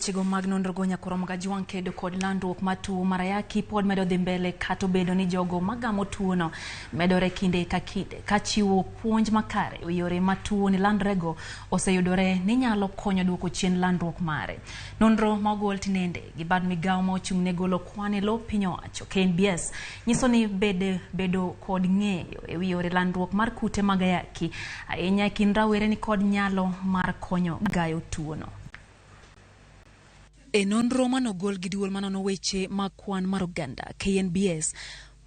Wechego mag nonrogo nyakoro Magajwang' kedo kod landruok mar tuo mar ayaki pod medo dhi mbele kata obedo ni jogo magamo tuono medore kinde ka kinde ka chiwo puonj makare e yore ma tuo ni landrego oseyudore ni nyalo konyo duoko chien landruok mare. Nonro ma ogol tinende gi bad migawo ma ochung' ne golo kwan e lo piny owacho KNBS nyiso ni bedo kod ng'eyo e wi yore landruok mar kute mag ayaki ahinya e kind rawere ni kod nyalo mar konyo gayo tuono. E nonro manogol gi duol manono weche mag kwan mar oganda KNBS,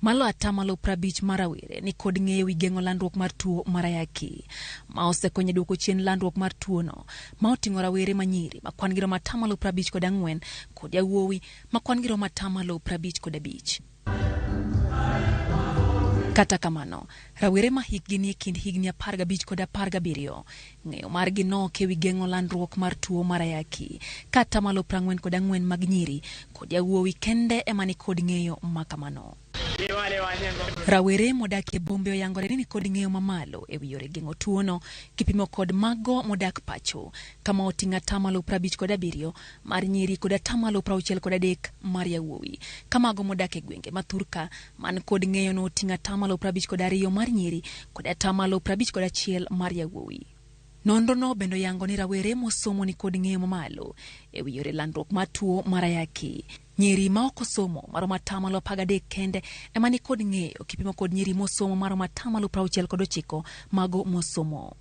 malo 50% mar rawere ni kod ng'eyo wi geng'o landruok mar tuo mar ayaki, ma osekonyo e duoko chien landruok mar tuono, ma oting'o rawere manyiri ma kwan gi romo 54% kod yawuowi ma kwan gi romo 55%. Kata kamano, rawere ma hikgi ni e kind higni 15 kod 17, ng'eyo margi nok ewi geng'o landruok mar tuo mar ayaki, ka 44% mag nyiri kod yawuowi kende ema ni kod ng'eyo ma kamano. Rawere modak e bombe oyangore ni nikod ng'eyo mamalo ewi yore geng'o tuono kipimo kod mago modak pacho, kama oting'o 57% mar nyiri kod 63% mar yawuowi, ka mago modak e gwenge ma thurka man kod ng'eyo no oting'o 52% mar nyiri kod 51% mar yawuowi. Nonro no bende oyango ni rawere mosomo ni kod ng'eyo mamalo ewi yore landruok mar tuo mar ayaki. Nyiri ma ok osomo maromo 13% kende ema ni kod ng'eyo kipimo kod nyiri mosomo maromo 69% mago mosomo.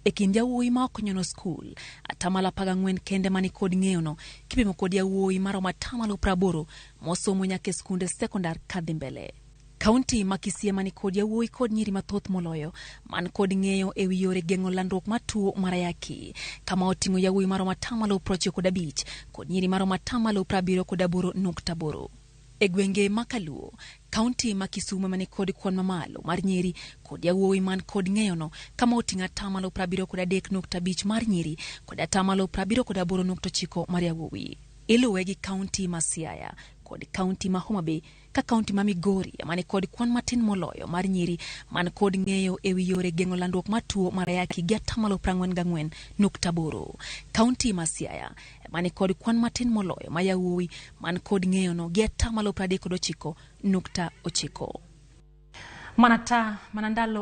E kind yawuowi ma ok onyono skul, 14% kende mani kod ng'eyono kipimo kod yawuowi maromo 80% mosomo nyaka e skunde sekondar kadhi mbele. Kaunti ma Kisii ema ni kod yawuowi kod nyiri mathoth moloyo man kod ng'eyo ewi yore geng'o landruok mar tuo mar ayaki, kama oting'o yawuowi maromo 95% kod nyiri maromo 78.8%. E gwenge ma Kaluo, kaunti ma Kisumu ema ni kod kwan mamalo mar nyiri kod yawuowi man kod ng'eyono, kama oting'o 73.5% mar nyiri kod 78.9% mar yawuowi. Iluwe gi kaunti ma Siaya kod kaunti ma Homa Bay, ka kaunti ma Migori ema ni kod kwan matin moloyo mar nyiri man kod ng'eyo ewi yore geng'o landruok mar tuo mar ayaki gi 44.8%. Kaunti ma Siaya ema ni kod kwan matin moloyo ma yawuowi man kod ng'eyono gi 39.9%. Mana ta mana ndalo